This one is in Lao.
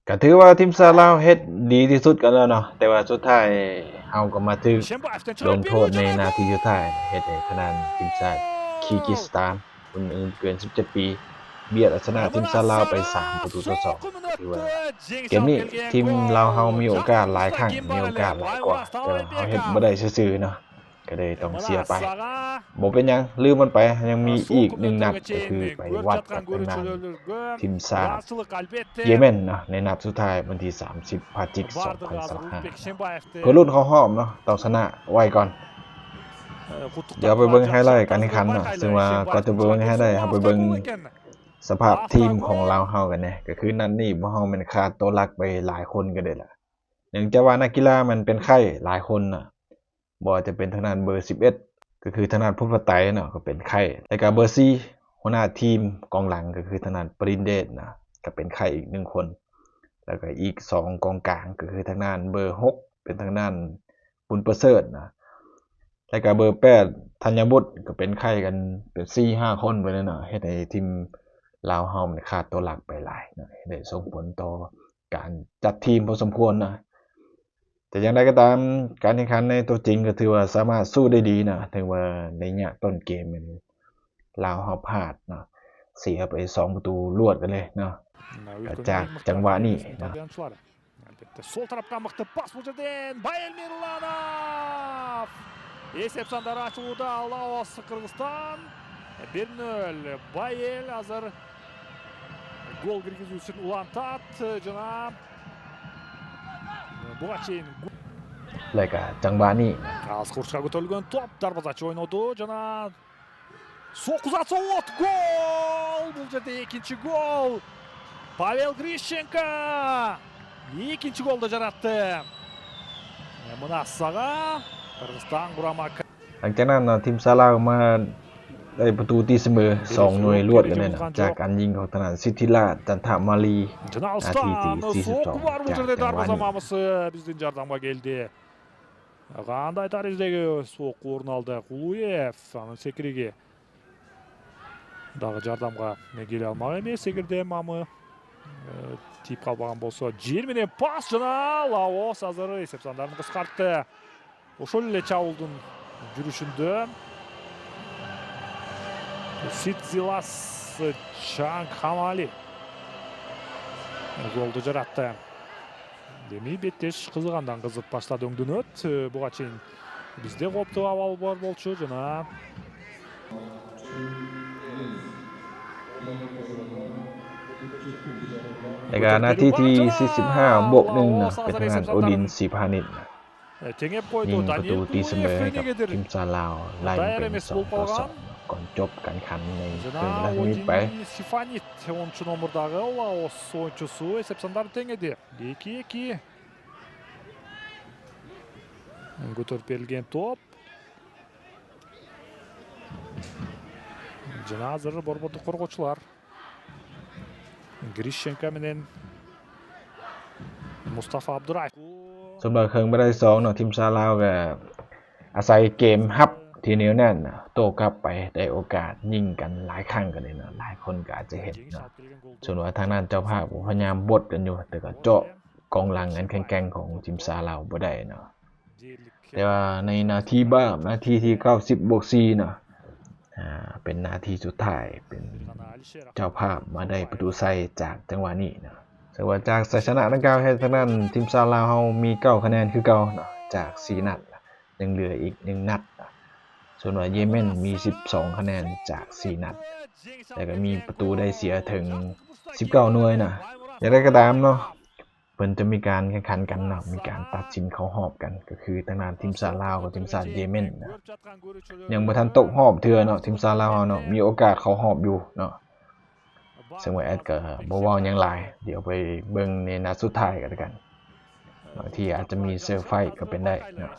ກໍຖືວ່າທີມຊາດລາວເຮັດດີທີ່ສຸດກັນແລ້ວເນາະ, ແຕ່ວ່າສຸດທ້າຍເຮົາກໍມາຖືກລົງໂທດໃນນາທີສຸດທ້າຍ, ເຮັດໃຫ້ທາງດ້ານທີມຊາດຄີກິສຖານ ຮຸ່ນອາຍຸເກີນສິບເຈັດປີ ບຽດເອົາຊະນະທີມຊາດລາວໄປສາມປະຕູຕໍ່ສອງ. ຖືວ່າເກມນີ້ທີມລາວເຮົາມີໂອກາດຫຼາຍຄັ້ງ, ມີໂອກາດຫຼາຍກວ່າ, ແຕ່ວ່າເຮົາເຮັດບໍ່ໄດ້ຊື່ໆເນາະ. ກໍເລີຍຕ້ອງເສຍໄປ. ບໍ່ເປັນຫຍັງ, ລືມມັນໄປ, ຍັງມີອີກໜຶ່ງນັດ, ກໍຄືໄປວັດກັບທາງດ້ານທີມຊາດເຢເມັນເນາະ, ໃນນັດສຸດທ້າຍວັນທີສາມສິບ ພະຈິກ ສອງພັນຊາວຫ້າ ເພື່ອລຸ້ນເຂົ້າຮອບເນາະ, ຕ້ອງຊະນະໄວ້ກ່ອນ. ດຽວໄປເບິ່ງໄຮໄລການແຂ່ງຂັນເນາະ, ຊຶ່ງວ່າກ່ອນຈະໄປເບິ່ງໄຮໄລ, ເຮົາໄປເບິ່ງສະພາບທີມຂອງລາວເຮົາກັນແດ່. ກໍຄືນັດນີ້ພວກເຮົາແມ່ນຂາດຕົວຫຼັກໄປຫຼາຍຄົນກັນເດ້ລະ, ເນື່ອງຈາກວ່ານັກກິລາມັນເປັນໄຂ້ຫຼາຍຄົນນະ. ບໍ່ວ່າຈະເປັນທາງດ້ານເບີສິບເອັດ ກໍຄືທາງດ້ານພົນປະໄຕເນາະ ກໍເປັນໄຂ້, ແລ້ວກໍເບີສີ່ ຫົວໜ້າທີມກອງຫຼັງ ກໍຄືທາງດ້ານປະລິນເດດນະ ກໍເປັນໄຂ້ອີກໜຶ່ງຄົນ, ແລ້ວກໍອີກສອງກອງກາງ ກໍຄືທາງດ້ານເບີຫົກ ເປັນທາງດ້ານບຸນປະເສີດນະ, ແລ້ວກໍເບີແປດ ທັນຍະບຸດ ກໍເປັນໄຂ້ກັນເປັນສີ່ຫ້າຄົນໄປເລີຍເນາະ, ເຮັດໃຫ້ທີມລາວເຮົາມັນຂາດຕົວຫຼັກໄປຫຼາຍເນາະ, ເຮັດໃຫ້ສົ່ງຜົນຕໍ່ການຈັດທີມພໍສົມຄວນນະ. ແຕ່ຢ່າງໃດກໍຕາມ, ການແຂ່ງຂັນໃນຕົວຈິງກໍຖືວ່າສາມາດສູ້ໄດ້ດີນະ, ເຖິງວ່າໃນໄລຍະຕົ້ນເກມແມ່ນລາວເຮົາພາດເນາະ, ເສຍໄປສອງປະຕູລວດກັນເລີຍເນາະ, ຈາກຈັງຫວະນີ້ເນາະ. Elbette, sol tarapdan bakdı. Pas bu yerden. Bael Mirlanov. Esep sandar açıldı. Laos, Qırgızstan. Bir nol. Bael hazır gol girgiziw üçin ulan tat. Jana Bugaçin. ແລ້ວກໍຈັງຫວະນີ້ Askurçka götürülgen top. Darbazaçı oynadı. Jana Sok uzatsa ot. Gol! Bul jerde ekinchi gol. Pavel Grishchenko ekinchi gol da jarattı. Mına sağa. Qırgızstan qurama. ຫຼັງຈາກນັ້ນເນາະ ທີມຊາດລາວມາໄດ້ປະຕູຕີສະເໝີສອງໜ່ວຍລວດກັນເລີຍເນາະ ຈາກການຍິງຂອງທາງດ້ານສິດທິລາດ ຈັນທະມາລີ ນາທີທີສີ່ສິບສອງ ຈາກຈັງຫວະນີ້. Bizdin jardamğa geldi. Qanday tarzda soqquw orun aldı. Quluyev, anın sekirigi. Dağı jardamğa gele almagy emes, eger-de Mamı, e, tiýip galmagan bolsa. Jer menen pas, jana Laos hazır esep sandaryn gysgartdy. Oşol ele Çawuldun jürüşinde Sidzilas Çanghamali goldu jaratdy. Demi betdeş gyzygandan gyzyp başlady öňden öt. Buga çenli bizde gopdy awal bar bolçu, jana. ແລ້ວກໍນາທີທີສີ່ສິບຫ້າບວກໜຶ່ງນະ ເປັນທາງດ້ານໂອດິນ ສີພານິດ ຍິງປະຕູຕີສະເໝີໃຫ້ກັບທີມຊາດລາວ ໄລ່ມາເປັນສອງຕໍ່ສອງ ກ່ອນຈົບການຂັນໃນເຄິ່ງເວລາທຳອິດໄປ. Sifanit, on üç nomerdäki Laos oýunçusy esep sandary teňedi. Eki eki. Göterip berilgen top. Jana hazır Borbotu gorgawçylar. Grişçenko menen Mustafa Abduraýew. ສຳລັບເຄິ່ງເວລາທີສອງເນາະ ທີມຊາດລາວກໍອາໄສເກມຮັບທີ່ໜຽວແໜ້ນ ໂຕ້ກັບໄປ ໄດ້ໂອກາດຍິງກັນຫຼາຍຄັ້ງກັນເດເນາະ ຫຼາຍຄົນກໍອາດຈະເຫັນເນາະ. ສ່ວນວ່າທາງດ້ານເຈົ້າພາບກໍພະຍາຍາມບົດກັນຢູ່ ແຕ່ກໍເຈາະກອງຫຼັງອັນແຂງແກ່ງຂອງທີມຊາດລາວບໍ່ໄດ້ເນາະ. ແຕ່ວ່າໃນນາທີບາບ ນາທີທີເກົ້າສິບບວກສີ່ເນາະ ອ່າ ເປັນນາທີສຸດທ້າຍ ເປັນເຈົ້າພາບມາໄດ້ປະຕູໄຊຈາກຈັງຫວະນີ້ເນາະ. ເຊິ່ງວ່າຈາກໄຊຊະນະດັ່ງກ່າວ ເຮັດໃຫ້ທາງດ້ານທີມຊາດລາວເຮົາມີເກົ້າຄະແນນຄືເກົ່າເນາະ ຈາກສີ່ນັດ ຍັງເຫຼືອອີກໜຶ່ງນັດ. ສ່ວນວ່າເຢເມັນມີສິບສອງຄະແນນຈາກສີ່ນັດ ແລ້ວກໍມີປະຕູໄດ້ເສຍເຖິງສິບເກົ້າໜ່ວຍນະ. ຢ່າງໃດກໍຕາມເນາະ ເພິ່ນຈະມີການແຂ່ງຂັນກັນເນາະ ມີການຕັດສິນເຂົ້າຮອບກັນ ກໍຄືທາງດ້ານທີມຊາດລາວກັບທີມຊາດເຢເມັນນະ ຍັງບໍ່ທັນຕົກຮອບເທື່ອເນາະ. ທີມຊາດລາວເຮົາເນາະ ມີໂອກາດເຂົ້າຮອບຢູ່ເນາະ. ເຊິ່ງວ່າແອດກໍບໍ່ເວົ້າຫຍັງຫຼາຍ ດຽວໄປເບິ່ງໃນນັດສຸດທ້າຍກັນແລ້ວກັນ ບາງທີອາດຈະມີເຊີໄພຣສ໌ກໍເປັນໄດ້ເນາະ.